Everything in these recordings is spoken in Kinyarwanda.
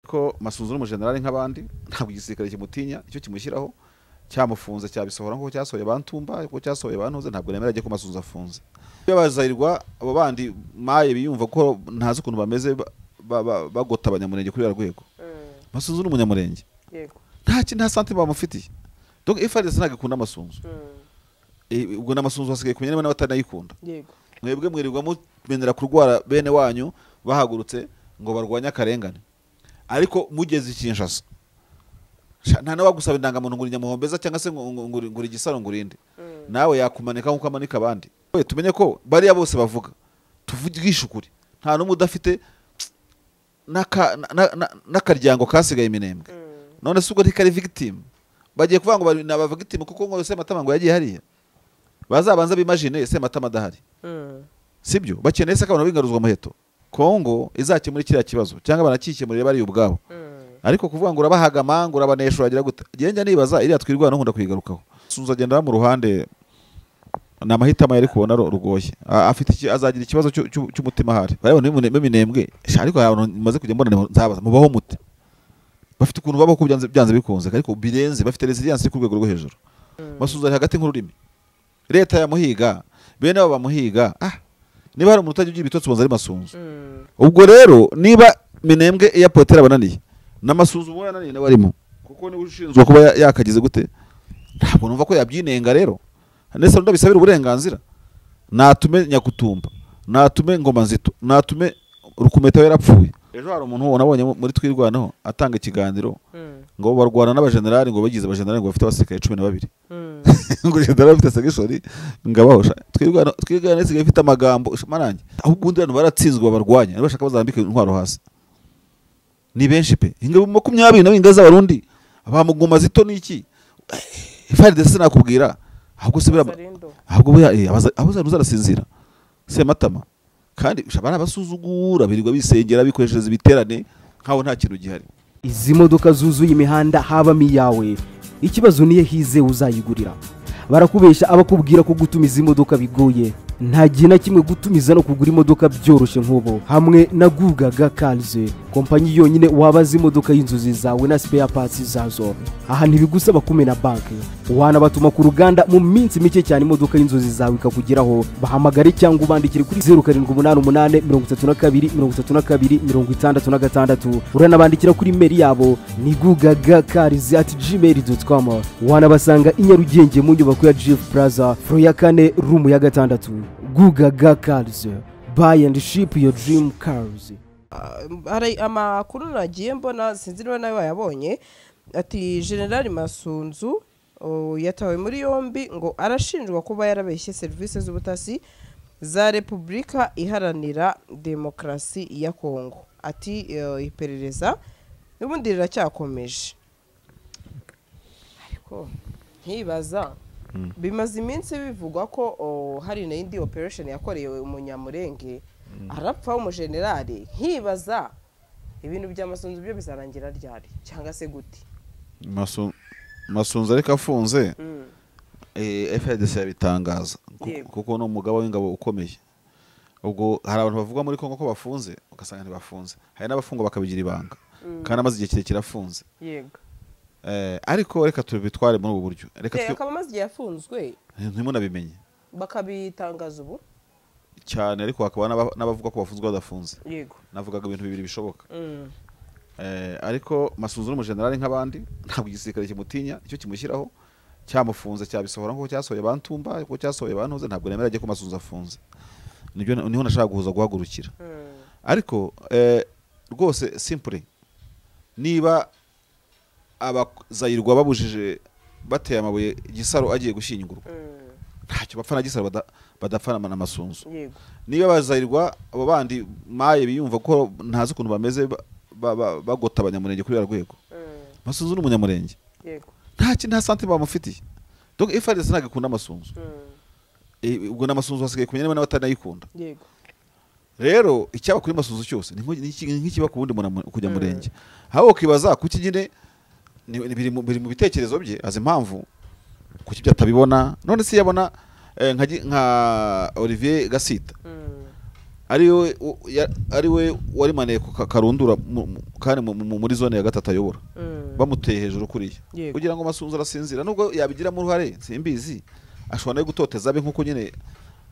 Ko Masunzu n'umujenerali nk'abandi, ntabwo igisirikare kimutinya, icyo kimushyiraho cyamufunze cyabisohora nk'uko cyasohoye Bantumba, nk'uko cyasohoye Bantuze. Ntabwo nemera ko Masunzu afunze. Bazahirwa abo bandi maye biyumva ko ntazi ukuntu bameze, bagota abanyamurenge kuri rwego. Masunzu n'umunyamurenge, nta kintu, nta sentiment bamufitiye. Donc FARDC ntabwo ikunda Masunzu. Ubwo na Masunzu hasigaye kumenya niba nawe atanayikunda. Mwebwe mwirirwa mumenera kurwara bene wanyu bahagurutse ngo barwanye akarengane, ariko mugeze i Kinshasa nta n'uwagusaba indangamuntu ngo uri Nyamuhombeza cyangwa se ngo uri Gisaro ngo urinde, nawe yakumanika nk'uko amanika abandi. Tumenye ko bariya bose bavuga, tuvugishe ukuri, nta n'umwe udafite n'akaryango kasigaye iminembwe. None se ubwo ntikari victim? Bagiye kuvuga ngo ni aba victim kuko ngo Sematama ngo yagiye hariya. Bazabanza bimagine Sematama adahari, sibyo? Bakeneye se ko abantu b'ingaruzwa muheto Kongo izakemura kiriya kibazo cyangwa banakikemurire bari ubwabo? Ariko kuvuga ngo urabahagama, ngo urabanesha, uragira gute, njya nibaza iriya twirwana nkunda kuyigarukaho. Sunzu agenda mu ruhande, ni amahitamo yari kubona rugoye. Afite azagira ikibazo cy'umutima ahari barabona b'iminembwe. Ariko abantu maze kujya mbona nzabaza mubaho mute, bafite ukuntu babaho byanze bikunze, ariko birenze, bafite resilience ku rwego rwo hejuru. Masunzu ari hagati nk'ururimi, leta yamuhiga, bene abo bamuhiga. Niba hari umuntu utajya ugira ibitotsi ubanza ari Masunzu. Ubwo rero niba Minembwe airport yarabananiye, na Masunzu ubu yananiye nawe arimo, kuko niwe ushinzwe kuba yakagize gute, ntabwo numva ko yabyinenga. Rero ndetse ndabisabira uburenganzira, natume Nyakutumba, natume Ngoma Nzito, natume Rukumeta yarapfuye. Ejo hari umuntu nabonye muri Twirwanaho atanga ikiganiro ngo barwana n'abajenerali, ngo bagize abajenerali ngo bafite abasirikare 12, ngo generali afite segishori ngabahosha. Twirwanaho isigaye ifite amagambo marangi, ahubwo ubundi abantu baratsinzwe babarwanya, niba bashaka bazambike intwaro hasi, ni benshi pe. Ingabo 20 na ingaza z'abarundi abamugoma zito niki FARDC nakubwira, ahubwo se ahubwo aho zarasinzira Sematama, kandi bana basuzugura birirwa bisengera bikoreshereza ibiterane nkaho nta kintu gihari. Izi modoka zuzuye imihanda habamo iyawe, ikibazo niye hize uzayigurira. Barakubesha abakubwira ko gutumiza imodoka bigoye, nta gihe na kimwe gutumiza no kugura imodoka byoroshye nk'ubu hamwe na Gugaga Cars, kompanyi yonyine wabaza imodoka y'inzozi zawe na spare parts zazo. Aha ntibigusaba kumena banki, wanabatuma ku ruganda mu minsi mike cyane imodoka y'inzozi zawe ikakugeraho. Bahamagare cyangwa ubandikire kuri 0788 32 32 66. Uranabandikira kuri email yabo ni gugagacars@gmail.com. Wanabasanga i Nyarugenge mu nyubako ya Jeff Plaza, floor ya 4, room ya 6. Gugaga Cars, buy and ship your dream cars. Hari amakuru nagiye mbona, sinzi niba nawe wayabonye, ati General Masunzu yatawe muri yombi ngo arashinjwa kuba yarabeshye serivisi z'ubutasi za Repubulika Iharanira Demokarasi ya Kongo. Ati iperereza n'ubundi riracyakomeje. Ariko nkibaza, bimaze iminsi bivugwa ko hari n'indi operation yakorewe umunyamurenge arapfa w'umujenerali, nkibaza ibintu bya Masunzu byo bizarangira ryari cyangwa se gute? Masunzu ariko afunze, FARDC yabitangaza kuko ni umugaba w'ingabo ukomeye. Ubwo hari abantu bavuga muri Kongo ko bafunze, ugasanga ntibafunze, hari n'abafungwa bakabigira ibanga, kandi amaze igihe kirekire afunze. Yego. Ariko reka tubitware muri ubu buryo, reka akaba amaze igihe afunzwe ntimunabimenye, bakabitangaza ubu cyane, ariko hakaba n'abavuga ko bafunzwe badafunze. Yego. Navugaga ibintu bibiri bishoboka. Ariko Masunzu n'umujenerali nk'abandi, ntabwo igisirikare kimutinya, icyo kimushyiraho cyamufunze cyabisohora nk'uko cyasohoye Bantumba, nk'uko cyasohoye Bantuze. Ntabwo nemera ko Masunzu afunze, nibyo niho nashaka guhuza guhagurukira. Ariko rwose simple, niba abazayirwa babujije bateye amabuye Gisaro agiye gushyingurwa, ntacyo bapfa na Gisaro badapfa na Masunzu. Niba abazayirwa abo bandi maye biyumva ko ntazi ukuntu bameze bagota abanyamurenge kuri rwego, Masunzu n'umunyamurenge, nta kintu, nta sentiment bamufitiye. Donc FARDC ntabwo ikunda Masunzu. Ubwo na Masunzu hasigaye kumenya niba nawe atanayikunda. Rero icyaba kuri Masunzu cyose ni nk'ikiba ku wundi kujya murenge. Aho ukibaza kuki nyine biri mu bitekerezo bye, azi impamvu kuki ibyo atabibona. None se yabona nka Olivier Gasita Ari we wari maneko Karundura kandi muri zone ya gatatu ayobora. Bamuteye hejuru kuriya. Kugira ngo Masunzu arasinzira nubwo yabigiramo uruhare simbizi, ashobora no gutoteza abe nkuko nyine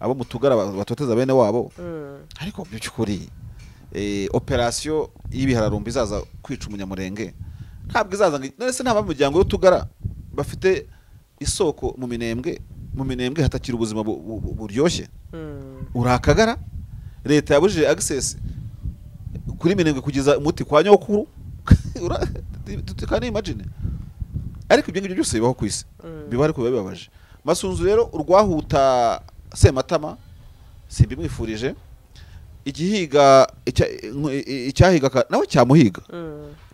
abo mutugara batoteza bene wabo. Ariko by'ukuri operation y'ibihararumbi izaza kwica umunyamurenge ntabwo izaza, none se nta muryango y'utugara bafite isoko mu Minembwe hatakira ubuzima buryoshye. Urakagara leta yabujije access kuri Minembwe kugeza umuti kwa nyokuru. Can imagine. Ariko ibyo ngibyo byose bibaho ku isi, biba ariko bibabaje. Masunzu rero urwahuta Sematama simbimwifurije, igihiga icyahiga nawe cyamuhiga.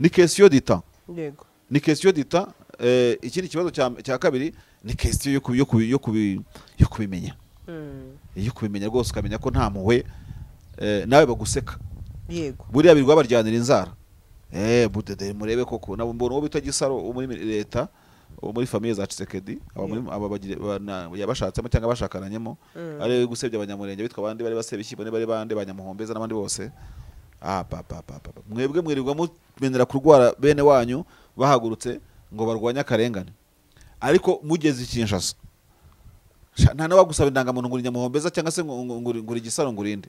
Ni question du temps. Yego, ni question du temps. Ikindi kibazo cya kabiri ni question yo kubimenya. Iyo kubimenya rwose ukamenya ko nta muhwe nawe baguseka. Yego, buriya birwa baryanira inzara. Budede murebe koko nabo mbona uwo bita Gisaro wo muri leta, wo muri famille za Tshisekedi, aba bagire yabashatsemo cyangwa bashakananyemo, ari gusebya abanyamurenge bitwa abandi bari baseba ishyimbo bari bande banyamuhombeza n'abandi bose. Mwebwe mwirirwa mumenera kurwara bene wanyu bahagurutse ngo barwanye akarengane, ariko mugeze Kinshasa nta nawe wagusaba indangamuntu ngo nyamuhombeza cyangwa se ngo Gisaro ngo urinde,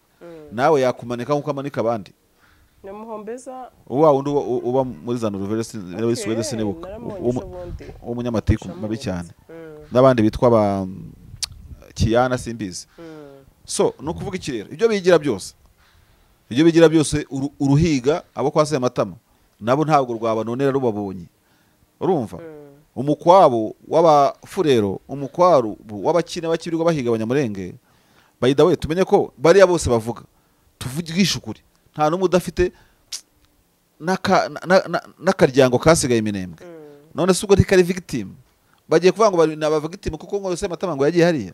nawe yakumanika nkuko amanika abandi. Nyamuhombeza uwa wundi uba muri za Norvège muri Suède sinibuka, umunyamatiku mabi cyane, n'abandi bitwa ba Kiyana simbizi. So no kuvuga iki rero, ibyo bigira byose uruhiga abo kwa Sematama nabo ntabwo rwabanonera rubabonye. Urumva umukwabo w'abafurero, umukwaru w'abakina bakirirwa bahiga abanyamurenge. By the way, tumenye ko bariya bose bavuga tuvugisha ukuri, nta n'umwe udafite n'akaryango kasigaye Minembwe. None se ubwo ntikari victim? Bagiye kuvuga ngo ni aba victim kuko ngo Sematama ngo yagiye hariya.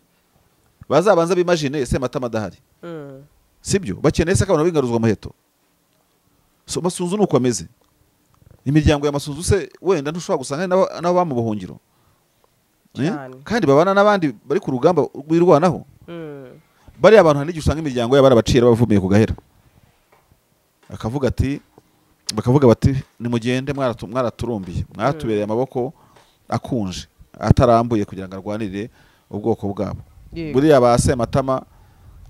Bazabanza bimagine Sematama adahari, sibyo? Bakeneye se akabona bingaruzwa muheto. So Masunzu nuko ameze. Imiryango ya Masunzu se wenda ntushobora gusanga nabo bamubuhungiro kandi babana n'abandi bari ku rugamba rwirwanaho. Bari abantu hari igihe usanga imiryango yabo barabacira bavumiye ku gahera, akavuga ati, bakavuga bati nimugende mwaraturumbiye, mwatubereye amaboko akunje atarambuye kugira ngo arwanirire ubwoko bwabo. Buriya ba Sematama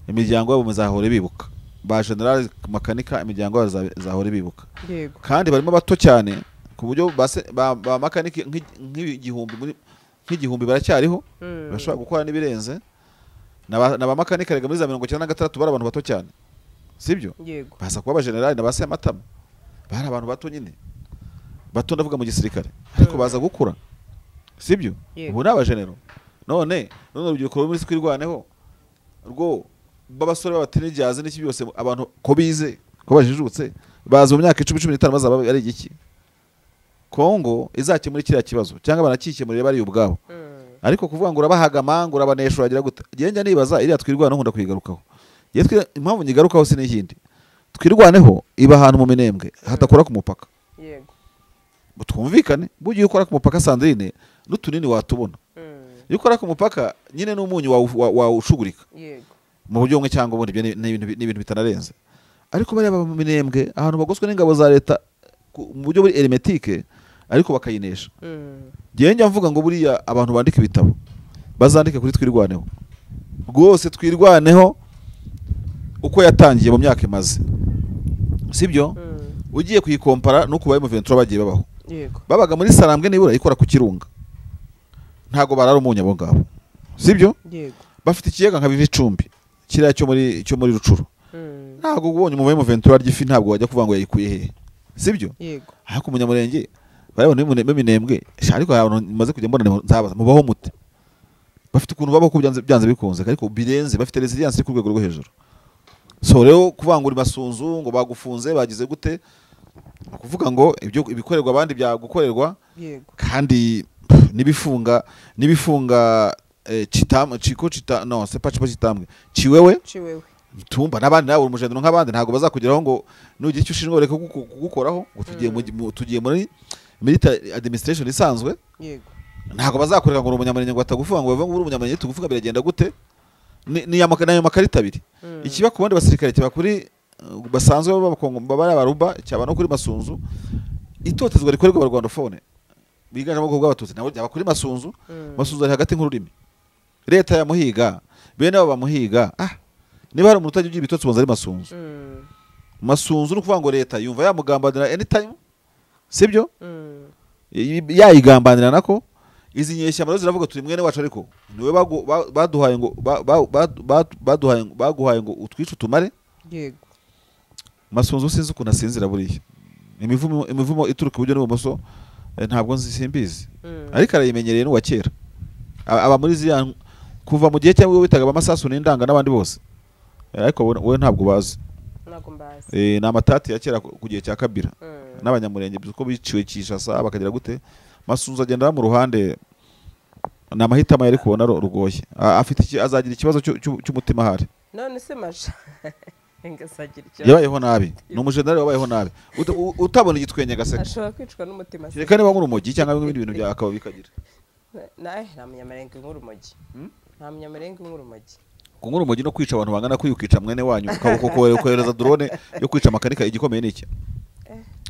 imiryango yabo muzahora bibuka, ba General Makanika imiryango yabo zahora bibuka. Kandi barimo bato cyane ku buryo ba Makanika nk'igihumbi baracyariho, bashobora gukora n'ibirenze. Na ba Makanika rega muri za 96 bari abantu bato cyane, sibyo? Baza kuba general na ba Sematama bari abantu bato nyine, bato ndavuga mu gisirikare, ariko baza gukura, sibyo? Ubu n'aba general. None urubyiruko muri twirwaneho rwo babasore b'abateenagers n'iki byose, abantu ko bize ko bajijutse baza mu myaka 10 15 bazaba ari igiki. Kongo izakemura kiriya kibazo cyangwa banakikemurire bari ubwabo. Ariko kuvuga ngo urabahagama ngo urabanesha uragira gute, njye nibaza iriya twirwaneho nkunda kuyigarukaho. Impamvu nyigarukaho si n'ikindi, twirwaneho iba ahantu mu Minembwe hatakora ku mupaka. Yego, twumvikane, bugiye ukora ku mupaka Sandrine n'utunini watubona. Iyo ukora ku mupaka nyine n'umunyu wawushugurika. Yego, mu buryo bumwe cyangwa ubundi, ibyo ni ibintu bitanarenze. Ariko bariya mu Minembwe ahantu bagoswe n'ingabo za leta mu buryo buri hermetique, ariko bakayinesha. Njye njya mvuga ngo buriya abantu bandika ibitabo bazandike kuri twirwaneho rwose, twirwaneho uko yatangiye mu myaka imaze, sibyo? Ugiye kuyikompara nuko baye mu 23 bagiye babaho. Yego, babaga muri Sarambwe nibura ikora ku Kirunga, ntago barara umunyu abo ngabo, sibyo? Yego, bafite ikiyaga nka Bivicumbi kiriya cyo muri Rucuru. Ntago ubonye umubaye mu 23 ry'ifi ntabwo wajya kuvuga ngo yayikuye hehe, sibyo? Yego, ariko umunyamurenge barabona Minembwe, ariko abantu maze kujya mbona nzabaza mubaho mute, bafite ukuntu babaho byanze bikunze, ariko birenze, bafite resilience ku rwego rwo hejuru. So rero kuvuga ngo uri Masunzu ngo bagufunze bagize gute, kuvuga ngo ibyo ibikorerwa abandi byagukorerwa. Yego, kandi nibifunga chitam chiko chita no c'est pas chitamwe chiwewe tumba n'abandi nawe umujendero nk'abandi ntago bazakugeraho ngo nugira icyo ushinzwe reka kugukoraho ngo tugiye muri military administration isanzwe. Yego, ntago bazakureka ngo uri umunyamurenge ngo batagufunga ngo bavuge ngo uri umunyamurenge tugufunga biragenda gute. Ni ayo makarita abiri. Ikiba ku bandi basirikare kiba kuri basanzwe b'abakongo baba abaruba, cyaba no kuri Masunzu. Itotezwa rikorerwa abarwandofone biganjemo ubwoko bw'abatutsi nabo byaba kuri Masunzu. Masunzu ari hagati nk'ururimi. Leta yamuhiga, bene abo bamuhiga. Niba hari umuntu utajya ugira ibitotsi bonza ari Masunzu. Masunzu ni ukuvuga ngo leta yumva yamugambanira anytime, sibyo? Yayigambanira nako. Izi nyeshyamba ziravuga turi mwene wacu, ariko niwe baduhaye ngo baduhaye baguhaye ngo utwice utumare. Yego. Masunzu sinzi ukuntu asinzira buriya. Imivumo ituruka iburyo n'ibumoso ntabwo nzi, simbizi. Ariko arayimenyereye n'uwa kera. Aba muri ziriya kuva mu gihe cyangwa witaga abamasasu n'indanga n'abandi bose. Ariko wowe ntabwo bazi. Ntabwo mbazi. Ni amatati ya kera ku gihe cya Kabila. N'abanyamurenge uko biciwe Kinshasa bakagira gute. Masunzu agenda mu ruhande, ni amahitamo yari kubona rugoye. Afite azagira ikibazo cy'umutima ahari. None se masha ngasagira ikibazo. Yabayeho nabi. Ni umujenerali wabayeho nabi. Utabona igitwenge gaseka. Ashobora kwicwa n'umutima. Reka niba nk'urumogi cyangwa ibindi bintu bya akaba bikagira. Nta munyamarenga nk'urumogi. Nta munyamarenga nk'urumogi. Kunywa urumogi no kwica abantu bangana kwica mwene wanyu ukohereza drone yo kwica makanika igikomeye niki.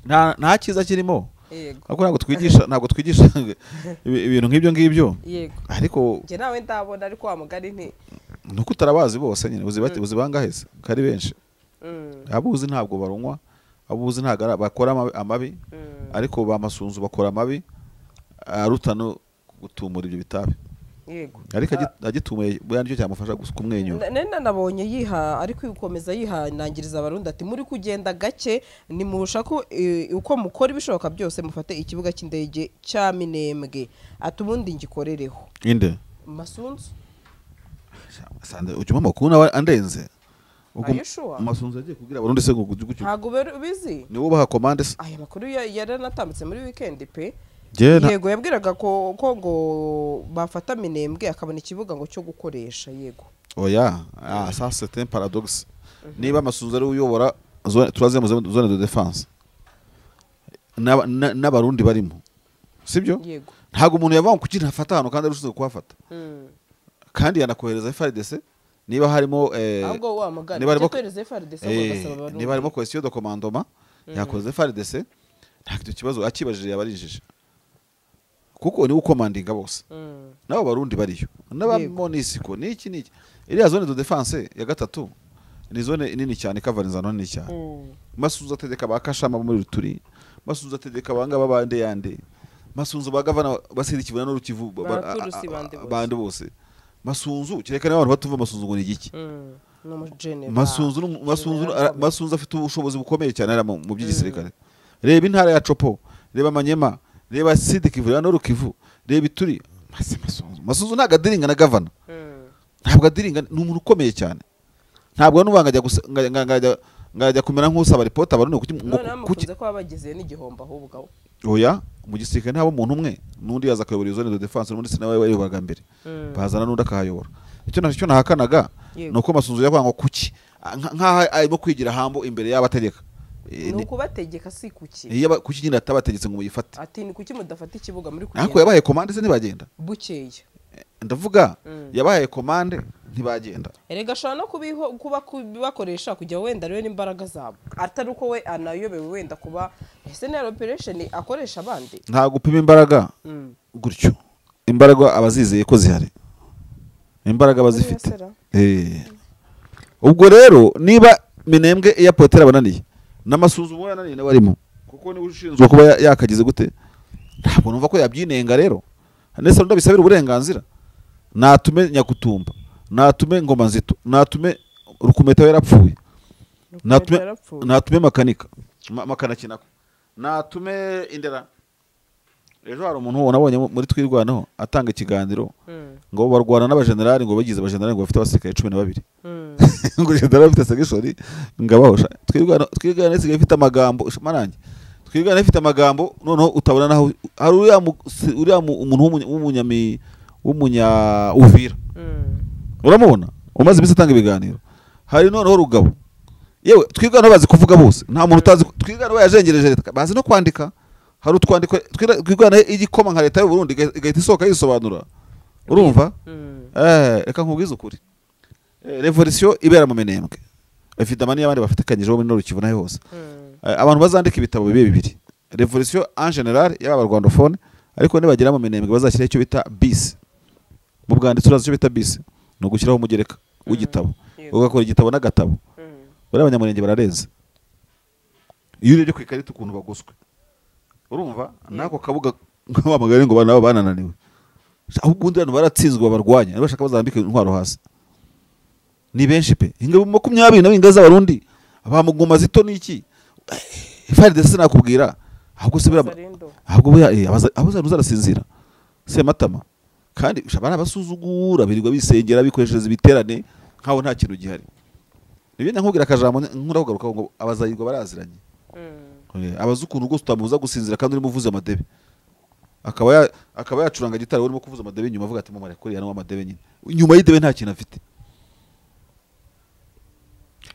Nta cyiza kirimo. Ariko ntabwo twigisha ibintu nk'ibyo ngibyo. Yego. Ariko nje nawe ndabona ariko wa mugari nti nuko utarabazi bose nyine uzibati uzibangahe se kari benshi. Abuzi ntabwo barunywa, abuzi ntabwo bakora amabi, ariko ba Masunzu bakora amabi arutano gutumura ibyo bitabi. Yego. Ariko agitumuye bwa nicyo cyamufasha kumwenyura. Nene nabonye yiha ariko yukomeza yihanangiriza abarundi ati muri kugenda gake ni mushako uko mukora ibishoboka byose mufate ikibuga cy'indege cya Minembwe ati ubundi ngikorereho. Inde? Masunzu. Sande ujuma makuru nawe andenze. Masunzu agiye kugira abarundi se ngo gucyo. Ntago ubizi. Ni ubaha commande se. Aya makuru yaranatambutse muri weekend pe. Yego yabwiraga ko ngo bafata Minembwe akabona ikibuga ngo cyo gukoresha. Yego. Oya, ça c'est un paradoxe. Niba Masunzu ari uyobora zone troisième zone de défense. N'abarundi barimo. Sibyo? Yego. Ntago umuntu yavuga ngo kuki ntafata hano kandi arushize kuhafata. Kandi yanakohereza FARDC niba harimo ahubwo wa mugani cyo FARDC ngo gasaba abarundi. Niba harimo question de commandement yakoze FARDC nta kibazo akibajije yabarijije. Kuko ni ukomandinga bose. Nabo barundi bariyo. Naba Monisco niki niki. Iriya zone de défense ya gatatu ni zone nini cyane kavarinza nini cyane. Masunzu ategeka bakashama muri Ruturi, Masunzu ategeka banga babande yande. Masunzu bagavana basiri kibona no Rukivu bande bose. Masunzu kirekana abantu batumva Masunzu ngo ni igiki. Masunzu afite ubushobozi bukomeye cyane mu by'igisirikare. Reba intara ya Chopo, reba Manyema, reba Sud Kivu no Rukivu, reba Ituri. Masunzu ntago adiringa na governor. Ntabwo adiringa, ni umuntu ukomeye cyane. Ntabwo nubanga ajya ngajya kumera nk'usaba report abarundi kuki ngo kuki ko babagize n'igihombo ahubwo. Oya, mu gisirikare ntabo umuntu umwe n'undi yaza kuyobora zone de défense n'undi sinawe wayoboraga mbere. Bazana n'undi akahayobora. Icyo nacyo nahakanaga nuko Masunzu yavuga ngo kuki nkaha arimo kwigira hambo imbere y'abategeka. Ni ukubategeka si kuki. Iyo kuki nyine atabategetse ngo muyifate. Ati ni kuki mudafata ikibuga muri kugenda. Ariko yabaye commande se ntibagenda. Bukeye. Ndavuga yabaye commande ntibagenda. Erega ashobora no kuba kubakoresha kujya wenda rero n'imbaraga zabo. Atari uko we anayobewe wenda kuba ese ni operation akoresha abandi. Nta gupima imbaraga gutyo. Imbaraga abazizeye ko zihari. Imbaraga bazifite. Ubwo rero niba Minembwe airport yarabananiye n'amasuzumo yananiye n'abarimo kuko ni ushinzwe kuba yakagize gute, ntabwo numva ko yabyinenga rero. Ndetse ndabisabira uburenganzira. Natume Nyakutumba, natume Ngoma Nzito, natume Rukumeta yarapfuye, natume Makanika Makanakinako, natume Indera. Ejo hari umuntu nabonye muri twirwanaho atanga ikiganiro ngo barwana n'abagenerali ngo bagize abagenerali ngo bafite abasirikare 12. Ngo general afite segishori ngabahosha. Twirwana isigaye ifite amagambo marangi. Twirwana ifite amagambo noneho utabona naho hari uriya umuntu w'umunya Uvira. Uramubona? Umaze iminsi atanga ibiganiro. Hari noneho Rugabo. Yewe twirwana bazi kuvuga bose. Nta muntu utazi twirwana yajengereje leta bazi no kwandika. Hari utwandiko twirwana igikoma nka leta y'u Burundi igahita isohoka yisobanura. Urumva? Reka nkubwize ukuri. Revolution ibera mu Minembwe évidemment niyo abandi bafatikanyije bo muri Nord Kivu naho hose. Abantu bazandika ibitabo bibe bibiri, revolution en général y'aba rwandophone, ariko nibagera mu Minembwe bazashyiraho icyo bita bis. Mu bwanditsi urazi icyo bita bis? Ni ugushyiraho umugereka w'igitabo, ugakora igitabo n'agatabo. Bariya abanyamurenge bararenze. Iyo urebye ku ikarita ukuntu bagoswe, urumva n'ako kabuga nk'abamagare ngo nabo banananiwe, ahubwo ubundi abantu baratsinzwe babarwanya, nibashaka bazambike intwaro hasi. Ni benshi pe, ingabo 20 nabo, ingabo z'Abarundi abamuguma zito niki FARDC nakubwira. Ahubwo se buriya, ahubwo buriya aho zarasinzira Sematama, kandi barabasuzugura, birirwa bisengera, bikoreshereza ibiterane nkaho nta kintu gihari. Nibyo nkubwira akajambo nkura kugaruka ngo abazayirwa baraziranye. Abazi ukuntu rwose utamubuza gusinzira kandi urimo uvuza amadebe, akaba yacuranga gitari urimo kuvuza amadebe inyuma, avuga ati mumare kuriya n'uwa amadebe nyine, inyuma y'idebe nta kintu afite.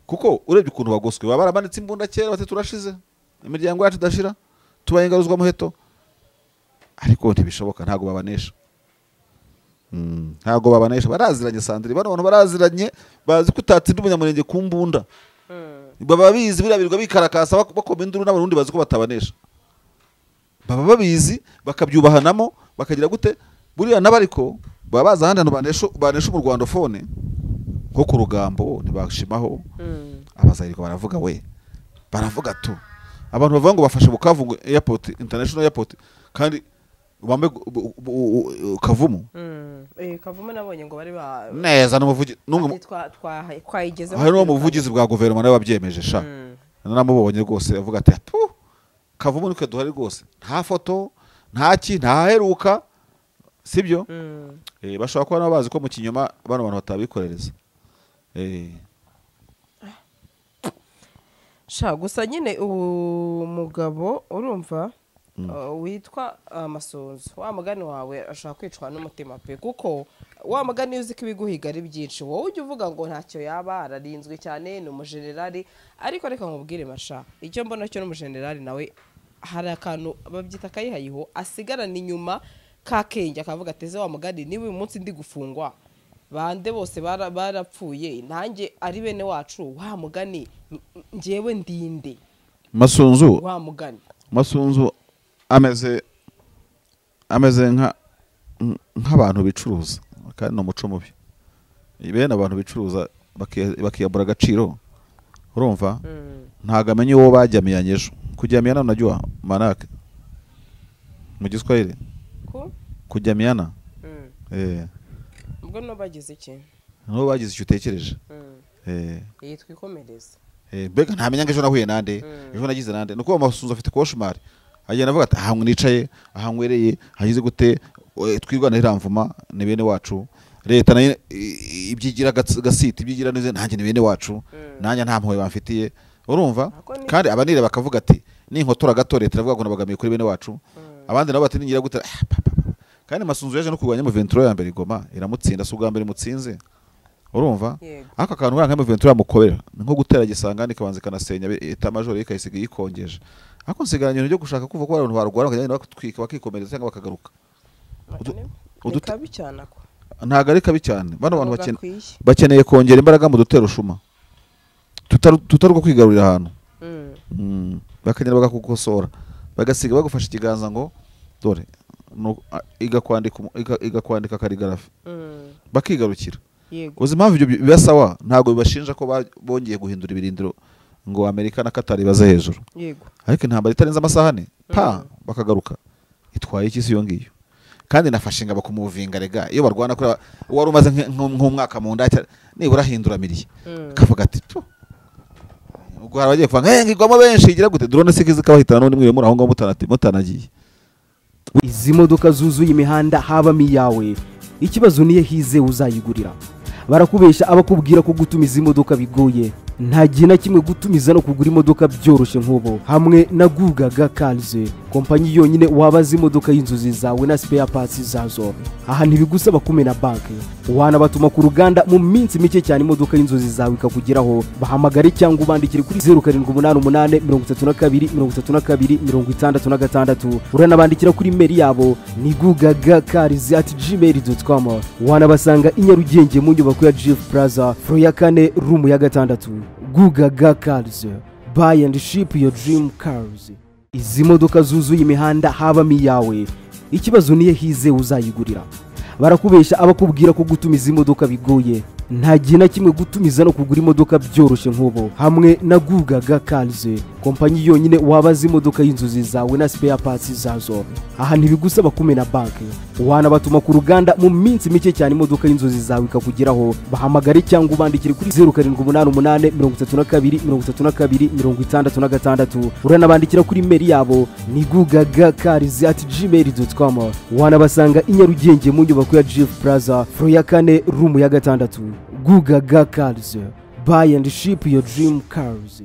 Kuko urebye ukuntu bagoswe, baba baramanitse imbunda kera bati turashize, imiryango yacu idashira, tubaye ingaruzwa muheto. Ariko ntibishoboka, ntago babanesha. Ntago babanesha, baraziranye Sandrine, bano bantu baraziranye, bazi ko utatsinda umunyamurenge ku mbunda. Baba bizi biriya birirwa bikarakasa bakoma induru, n'Abarundi bazi ko batabanesha. Baba babizi bakabyubahanamo, bakagira gute buriya n'abariko baba bazi ahandi hantu banesha mu rwandophone nko ku rugambo ntibashimaho. Abazayirwa baravuga we, baravuga tu. Abantu bavuga ngo bafashe Bukavu ngo airport, international airport, kandi bambe Kavumu. Kavumu nabonye ngo bari ba neza n'umuvugi n'umwe twayigeze hari no muvugizi bwa guverinoma nawe wabyemeje sha. Naramubonye rwose avuga ati Kavumu niko duhari rwose, nta foto, nta ki, nta heruka, sibyo? Bashobora kuba bazi ko mu kinyoma bano bantu batabikorereza. Sha gusa nyine umugabo urumva witwa Masunzu, wa mugani wawe ashaka kwicwa n'umutima pe, kuko wa mugani uzi ko ibiguhiga ari byinshi, wowe ujya uvuga ngo ntacyo yaba ararinzwe cyane ni umujenerali, ariko reka nkubwire masha, icyo mbona cyo n'umujenerali nawe hari akantu babyita kayihayiho asigarana inyuma kakenge, akavuga ateze wa mugani niba uyu munsi ndi gufungwa bande bose barapfuye nanjye ari bene wacu, wa mugani njyewe ndinde. Masunzu wa mugani Masunzu ameze nk'abantu bicuruza, kandi no muco mubi. Bene abantu bicuruza bakiyambura agaciro, urumva ntago amenye uwo bajyamiyanye ejo. Kujyamiyana unajua maana yake mu Kiswahili? Kujyamiyana ubwo no bagize iki? No bagize icyo utekereje. Twikomereza. Mbega ntamenya ngo ejo nahuye nande, ejo nagize nande. Nuko Masunzu afite koshmari, agenda avuga ati aha nicaye, aha nkwereye, hagize gute, twirwana iramvuma ni bene wacu, leta nayo ibyigira gasiti, ibyigira neze, nanjye ni bene wacu, nanjye nta mpuhwe bamfitiye, urumva? Kandi abanire bakavuga ati ninkotora gato leta iravuga ngo nabagamiye kuri bene wacu, abandi nabo bati ningira gute. Kandi Masunzu yaje no kurwanya mu 23 ya mbere Goma iramutsinda, si ubwa mbere mutsinze, urumva? Aka kantu nka M23 yamukobera ni nko gutera gisangani kabanza kanasenya eta major ikayisiga yikongeje. Ako nsigaranye ibintu byo gushaka kuva ko abantu barwara bakagenda bakatwika bakikomereza cyangwa bakagaruka. Kabi cyane ako. Ntago ari kabi cyane. Bano bantu bakeneye kongera imbaraga mu dutero shuma. Tutaruko kwigarurira ahantu. Bakagenda bagakukosora, bagasiga bagufasha ikiganza ngo dore igakwandika karigrafi. Bakigarukira. Uzi impamvu ibyo bibasawa? Ntago bibashinja ko bongeye guhindura ibirindiro ngo Amerika na Qatar baze hejuru. Yego. Ariko intambara itarenze amasaha ane pa bakagaruka itwaye iki iyo ngiyo. Kandi nafashe ingabo kumuvinga rega iyo barwana kuri wari umaze nk'umwaka mu nda nibura hindura miriye. Kavuga ati tu ubwo harabagiye kuva ngigwamo benshi igira gute drone sikizi kabahitana n'undi mwiwe muri aho ngaho mutanagiye. Izi modoka zuzuye imihanda habamo iyawe, ikibazo niye hize uzayigurira. Barakubesha abakubwira ko gutumiza imodoka bigoye, nta gihe na kimwe gutumiza no kugura imodoka byoroshye nk'ubu. Hamwe na Gugaga Cars, Kompanyi yonyine wabaza imodoka y'inzozi zawe na spare parts zazo. Aha ntibigusaba kumena banki, wanabatuma ku ruganda mu minsi mike cyane imodoka y'inzozi zawe ikakugeraho. Bahamagare cyangwa ubandikire kuri 0788 32 32 66. Uranabandikira kuri email yabo ni gugagacars@gmail.com. Wanabasanga i Nyarugenge mu nyubako ya GF Plaza, floor ya 4, room ya 6. Gugaga Cars, buy and ship your dream cars. Izi modoka zuzuye imihanda habamo iyawe. Ikibazo niyo hize uzayigurira. Barakubesha abakubwira ko gutumiza imodoka bigoye. Nta gihe na kimwe gutumiza no kugura imodoka byoroshye nk'ubu hamwe na Gugaga Cars, kompanyi yonyine wabaza imodoka y'inzozi zawe na spare parts zazo. Aha ntibigusaba kumena banki, wanabatuma ku ruganda mu minsi mike cyane imodoka y'inzozi zawe ikakugeraho. Bahamagare cyangwa ubandikire kuri 0788 32 32 66. Uranabandikira kuri email yabo ni gugagacars@gmail.com. Wanabasanga i Nyarugenge mu nyubako ya GF Plaza, floor ya 4, room ya 6. Gugaga Cars, buy and ship your dream cars.